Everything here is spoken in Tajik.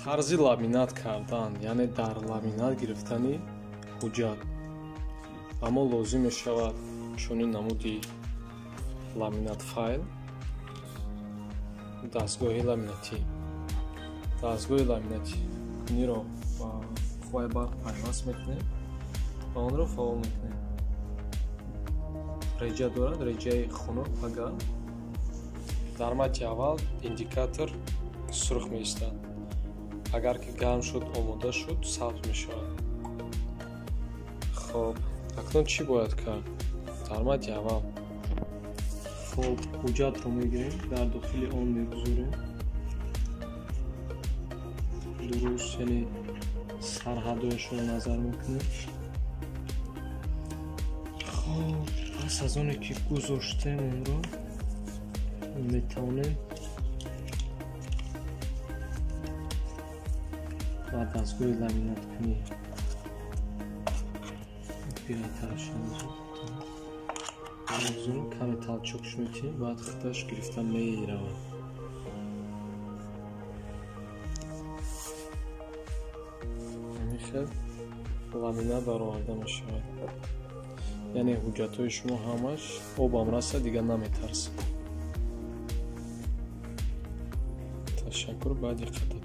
Тарзи ламинат кардан, яъне дар ламинат гирифтани ҳуҷҷат. Ба мо лозим мешавад чунин намуди ламинат файл, дастгоҳи ламинатӣ. Дастгоҳи ламинатиро ба қувваи барқ пайваст мекунем ва онро фаъол мекунем. Реҷа дорад, реҷаи хунук ва гарм. Дар мати аввал индикатор сурх меистад. Агар ки гарм шуд, омода шуд, сабз мешавад. Хоб, акнун чӣ бояд кард? Дар мати аввал хоб ҳуҷҷатро мегирем, дар дохили он мегузорем. Дуруст, яъне сарҳадҳояшро назар мекунем. Хоб, пас аз оне ки гузоштем онро, метавонем ба дастгоҳи ламинаткунӣ бирайтарашон каме талчокш метиҳем, баъд худаш гирифта меравад. Ҳамин хел ламинат бароварда мешавад. Яъне ҳуҷҷатҳои шумо ҳамаш обам раса, дигар наметарсад. Ташаккур ба диққататон.